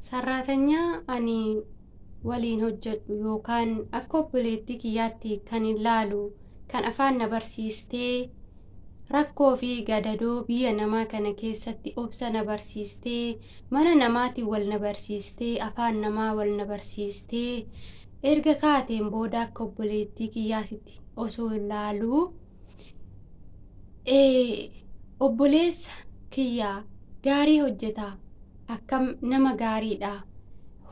Sarraatanyaa ani waliin hojjedhu yookaan akka obboleettii kiyyaatti kan ilaalu kan afaan na barsiistee rakkoo fi gadadoo biyya namaa kana keessatti obsa na barsiistee mana namaatiin wal na barsiistee afaan namaa wal na barsiistee erga kaateen booda akka obboleettii kiyyaatti osoo ilaaluu obboleessa kiyyaa gaarii hojjetaa akkam nama gaariidha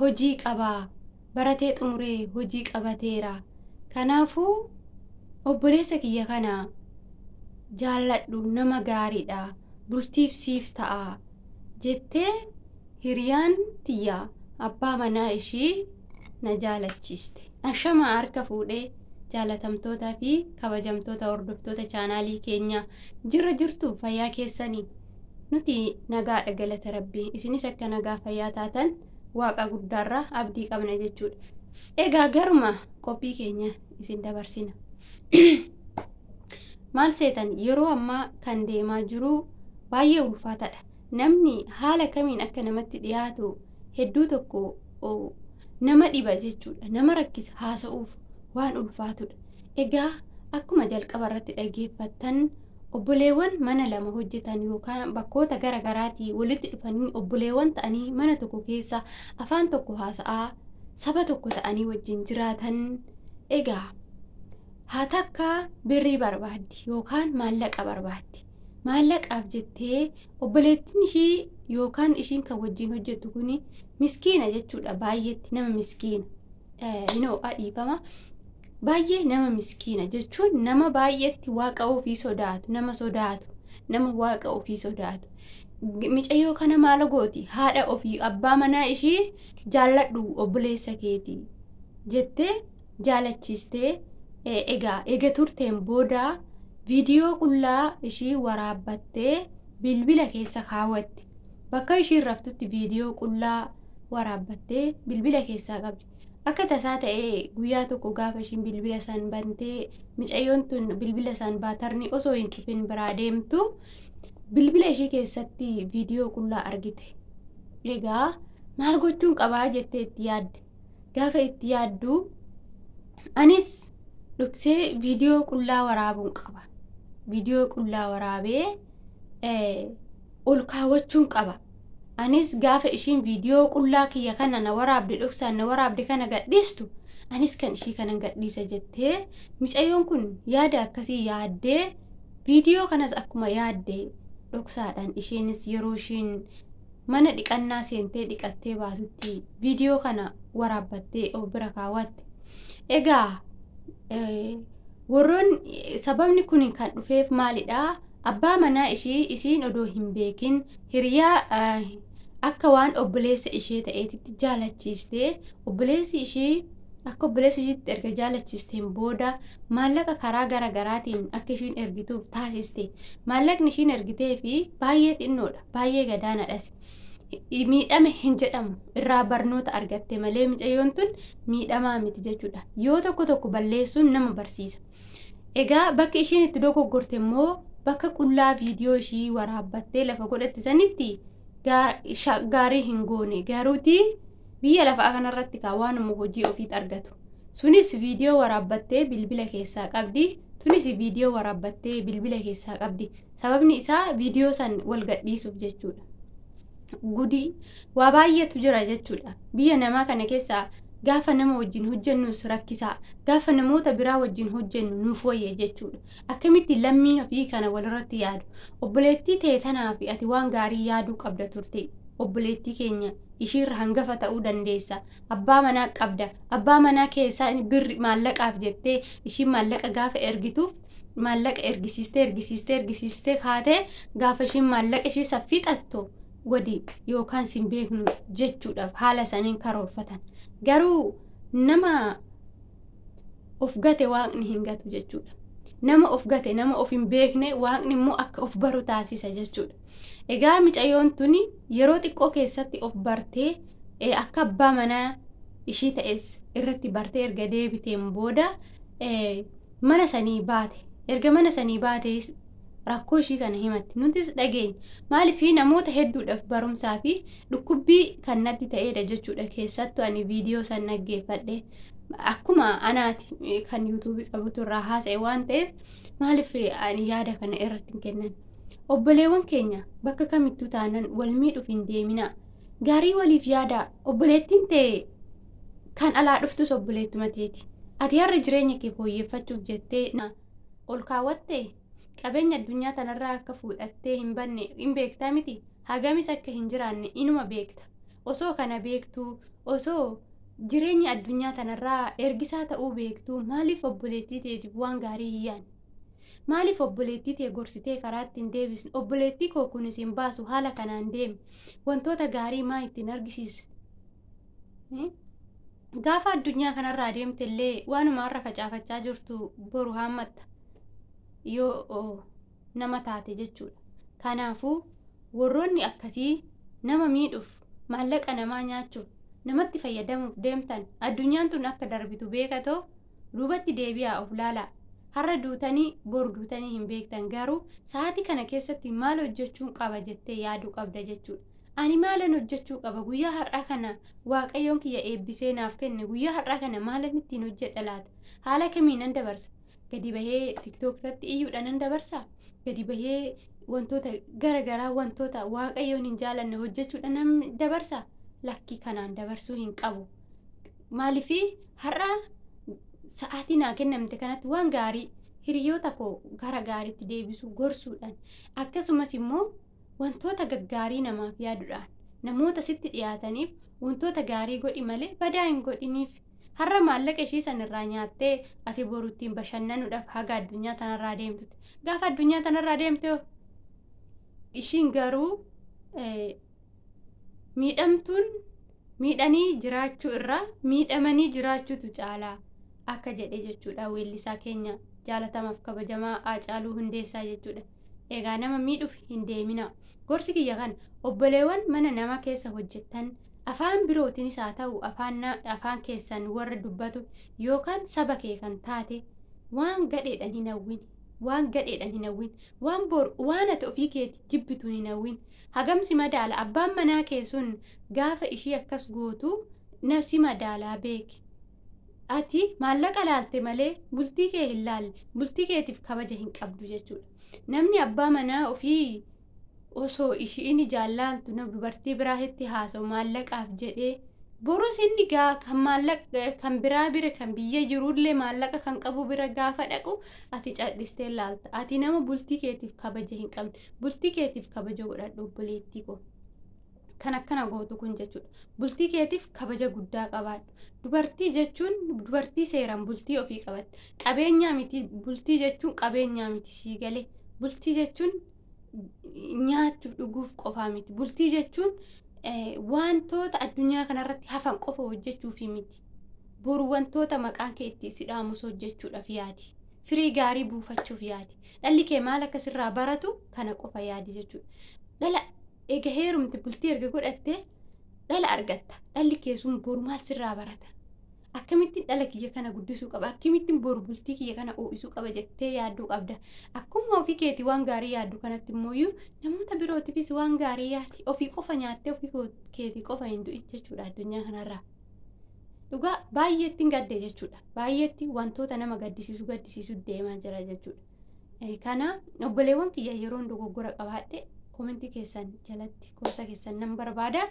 hojii qabaa baratee xumuree hojii qabateera kanaafuu obboleessa kiyya kana jaalladhu nama gaariidha bultiif siif ta'a jettee hiriyaan tiyya abbaa manaa ishii na jaalachiiste. Ashamaa harka fuudhee jaalatamtootaa fi kabajamtoota hordoftoota chaanaalii keenya jirra jirtu fayyaa keessanii nuti nagaadha galata rabbii isinis akka nagaa fayyaa taatan waaqa guddaarraa abdii qabna jechuudha. Egaa garuma qophii keenya isin dabarsina. Maal seetan yeroo ammaa kan deemaa jiru baay'ee ulfaataadha. Namni haala kamiin akka namatti dhiyaatu hedduu tokko nama dhiba jechuudha. Nama rakkisa haasa'uuf waan ulfaatudha. Egaa akkuma jalqaba irratti dhaggeeffattan obboleewwan mana lama hojjetan yookaan bakkoota gara garaatii walitti dhufanii obboleewwan ta'anii mana tokko keessa afaan tokko haasa'aa saba tokko ta'anii wajjin jiraatan egaa haa takka birrii barbaaddi yookaan maallaqa barbaaddi. Maallaqaaf jettee obboleettiin ishii yookaan ishiin kan wajjin hojjettu kuni miskiina jechuudha baay'eetti nama miskiina. Inoo dhiifama. Baay'ee nama miskiina jechuun nama baay'eetti waaqa ofii sodaatu nama sodaatu nama waaqa ofii sodaatu. Micayyoo kana maal gooti haadha ofii abbaa manaa ishii jaalladhu obboleessa keeti jettee jaalachiistee egaa eega turteen booda viidiyoo qullaa ishii waraabbattee bilbila keessa kaawwatte. Bakka ishiin raftutti viidiyoo qullaa waraabbattee bilbila keessaa qabdi. Akka tasaa ta'ee guyyaa tokko gaafa ishiin bilbila san bantee micayyoon tun bilbila san baatarni osoo hin cufin biraa deemtu bilbila ishii keessatti viidiyoo qullaa argite. Egaa maal gochuun qabaa jettee itti yaadde. Gaafa itti yaaddu anis dhoksee viidiyoo qullaa waraabuun qaba. Viidiyoo qullaa waraabee ol kaawwachuun qaba. Anis gaafa ishiin viidiyoo qullaa kiyya kana na waraabde dhoksaan na waraabde kana gadhiistu anis kan ishii kana gadhiisa jettee micayyoon kun yaada akkasii yaaddee viidiyoo kanas akkuma yaadde dhoksaadhaan isheenis yeroo ishiin mana dhiqannaa seentee dhiqattee baatutti viidiyoo kana waraabbattee of bira kaawwatte. Egaa warroon sababni kun kan dhufeef maalidhaa? Abbaa manaa ishii isiin odoo hin beekin hiriyaa akka waan obboleessa ishee ta'eetitti jaalachiistee obboleessi ishii akka obboleessa ishiitti erga jaalachiisteen booda maallaqa karaa gara garaatiin akka ishiin ergituuf taasiste. Maallaqni ishiin ergitee fi baay'ee xinnoodha baay'ee gadaanaadhas. Miidhame hin jedhamu irraa barnoota argatte malee micayyoon tun miidhamaa miti jechuudha. Yoo tokko tokko balleessuun nama barsiisa. Egaa bakki ishiin itti dogoggorte immoo bakka qullaa viidiyoo ishii waraabbattee lafa godhatte sanitti gaarii hin goone garuuti biyya lafaa kanarratti kaa waanuma hojii ofiit argatu. Sunis viidiyoo waraabbattee bilbila keessaa qabdi. Tunis viidiyoo waraabbattee bilbila keessaa qabdi. Sababni isaa viidiyoo san wal gadhiisuuf jechuudha. Gudii waa baay'eetu jira jechuudha. Biyya namaa kana keessaa gaafa nama wajjin hojjennus rakkisaa gaafa namoota biraa wajjin hojjennu nuuf wayya jechuudha. Akkamitti lammiin ofii kana walirratti yaadu. Obboleettii ta'e tanaaf ati waan gaarii yaaduu qabda turte. Obboleettii keenya ishiirra hangafa ta'uu dandeessa. Abbaa manaa qabda. Abbaa manaa keessaa birri maallaqaaf jettee ishiin maallaqa gaafa ergituuf maallaqa ergisiistee ergisiistee ergisiistee kaatee gaafa ishiin maallaqa ishii saffixattu wadi yookaan sin beeknu jechuudhaaf haala saniin karoorfatan. Garuu nama of gate waaqni hin gatu jechuudha. Nama of gate nama of hin beekne waaqni immoo akka of baru taasisa jechuudha. Egaa micayyoon tuni yeroo xiqqoo keessatti of bartee akka abbaa manaa ishii ta'es irratti bartee erga deebiteen booda mana sanii baate. Erga mana sanii baatees Rakkoo ishii kana himatti. Nutis dhageenya. Maaliif namoota hedduudhaaf barumsaa fi dhukkubbii kan natti ta'edha jechuudha. Keessattuu ani viidiyoo san dhaggeeffadhe. Akkuma anaati kan yuutuubii qabutu irraa haasa'e waan ta'eef maaliif ani yaada kana irratti hin kennan. Obboleewwan keenya bakka kamittuu taanan wal miidhuuf hin deemina. Gaarii waliif yaada. Obboleettiin ta'e kan alaa dhuftus obboleettuma teeti. Ati har'a jireenya kee fooyyeffachuuf jettee ol kaawwatte qabeenya addunyaa tanarraa akka fuudhattee hin banne hin beektaa miti. Hagamis akka hin jiraanne inuma beekta. Osoo kana beektuu, osoo jireenya addunyaa tanarraa ergisaa ta'uu beektuu maaliif obboleettii teetiif waan gaarii hin yaadne? Maaliif obboleettii tee gorsitee karaa ittiin deebisne? Obboleettii koo kun isin baasu haala kanaan deemi. Wantoota gaarii maa ittiin argisiisne? Gaafa addunyaa kanarraa deemte illee waanuma har'a facaafachaa jirtu boru haammatta yoo nama taate jechuudha. Kanaafuu warroonni akkasii nama miidhuuf, maallaqa namaa nyaachuuf, namatti fayyadamuuf deemtan addunyaan tun akka darbitu beekatoo duubatti deebi'aa of laalaa. Har'a duutanii boru duutanii hin beektan garuu sa'aatii kana keessatti maal hojjechuun qaba jettee yaaduu qabda jechuudha. Ani maalan hojjechuu qaba guyyaa har'aa kana waaqayyoon kiyya eebbisee naaf kenne guyyaa har'aa kana maalan ittiin hojjedha laata? Haala kamiin nan dabarsa? Gadi bahee tiktook irratti iyyuudha nan dabarsa? Gadi bahee wantoota garaagaraa wantoota waaqayyoon hin jaalanne hojjechuudha nan dabarsa? Lakkii kanaan dabarsuu hin qabu. Maaliifii har'a sa'aatii naa kennamte kanatti waan gaarii hiriyoota koo gara gaariitti deebisuu gorsuudhaan akkasumas immoo wantoota gaggaarii namaaf yaaduudhaan namoota sitti dhiyaataniif wantoota gaarii godhi malee badaa hin godhiniif. Har'a maallaqa ishii sanirraa nyaattee ati boru ittiin bashannanuudhaaf haga addunyaa tanarraa deemtutti. Gaafa addunyaa tanarraa deemte ishiin garuu miidhamtuun miidhanii jiraachuu irraa miidhamanii jiraachuutu caalaa akka jedhe jechuudha weellisaa keenya jaalatamaaf kabajamaa Haacaaluu Hundeessaa jechuudha. Egaa nama miidhuuf hin deemina. Gorsi kiyya kana obboleewwan mana nama keessa hojjettan afaan birootiinis haa ta'u afaan keessan warra dubbatu yookaan saba kee kan taate waan gadheedhaan hin hawwin. Waan gadheedhaan hin hawwin. Waan boru waan ati ofii keetii jibbituun hin hawwin. Hagamsi madaala abbaan manaa kee sun gaafa ishii akkas gootu nafsi madaalaa beeki. Ati maallaqa laalte malee bultii kee hin laalle bultii keetiif kabaja hin qabdu jechuudha. Namni abbaa manaa ofii osoo ishiin jaallaaltu nama dubartii biraatti haasa'u maallaqaaf jedhee borus inni kan maallaqa kan biraa bira kan biyya jirullee maallaqa kan qabu bira gaafa dhaqu ati cal'istee laalta. Ati nama bultii keetiif kabaja hin qabne bultii keetiif kabaja godhadhu obboleettii koo. Kan akkana gootu kun jechuudha. Bultii keetiif kabaja guddaa qabaadhu. Dubartii jechuun dubartii seeraan bultii ofii qabatte. Qabeenyaa miti bultii jechuun qabeenyaa miti sii galee. Bultii jechuun nyaachuuf dhuguuf qofaa miti. Bultii jechuun wantoota addunyaa kanarratti hafan qofa hojjechuufi miti. Boru wantoota maqaan kee itti si dhaamus hojjechuudhaaf yaadi. Firii gaarii buufachuuf yaadi. Dhalli kee maal akka sirraa baratu kana qofa yaadi jechuudha. Dhala eega heerumte bultii erga godhattee dhala argatta. Dhalli kee sun boru maal sirraa barata? Akkamittiin dhala kiyya kana guddisuu qaba? Akkamittiin boru bultii kiyya kana ho'isuu qaba jettee yaadduu qabda. Akkuma ofii keetii waan gaarii yaaddu kanatti immoo namoota birootiifis waan gaarii yaadi. Ofii qofa nyaattee ofii keetii qofa hin du'in jechuudha addunyaa kanarraa. Dhugaa baay'eetti gadde jechuudha. Baay'eetti wantoota nama gaddisiisu gaddisiisu deemaa jira jechuudha. Kana obboleewwan kiyya yeroon dogoggora qabaadhe komentii keessan jalatti gorsa keessan nan barbaada.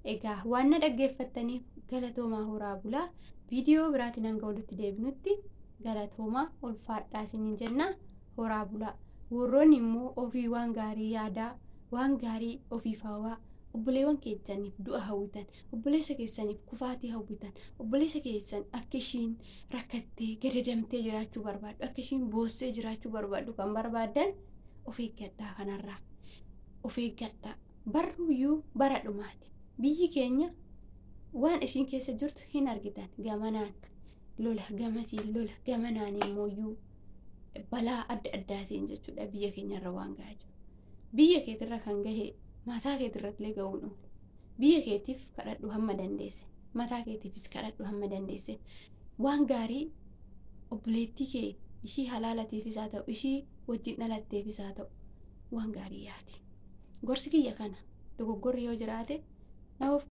Egaa waan na dhaggeeffattaniif galatoomaa horaa bulaa. Viidiyoo biraatiin hanga walitti deebinutti galatoomaa ulfaadhaa isiniin jenna horaa bulaa. Warroonni immoo ofii waan gaarii yaadaa, waan gaarii ofiif hawaa, obboleewwan keessaniif du'a hawwitan, obboleessa keessaniif kufaatii hawwitan, obboleessa keessan akka ishiin rakkattee gadadamtee jiraachuu barbaaddu, akka ishiin boossee jiraachuu barbaaddu kan barbaaddan of eeggadhaa kanarraa. Of eeggadhaa. Barruuyyuu bara dhumaati. Biyyi keenya waan ishiin keessa jirtu hin argitan. Gamanaan lola, gamasiin lola, gamanaan immoo balaa adda addaatiin jechuudha biyya keenyarra waan gahaa jiru. Biyya keetirra kan gahe mataa keetirratti illee ga'uun oolu. Biyya keetiif kadhadhu hamma dandeesse. Mataa keetiifis kadhadhu hamma dandeesse. Waan gaarii obboleettii kee ishii halaalatiifis haa ta'u, ishii wajjin dhalatteefis haa ta'u. Waan gaarii yaadi. Gorsi kiyya kana, dogoggorri yoo jiraate na of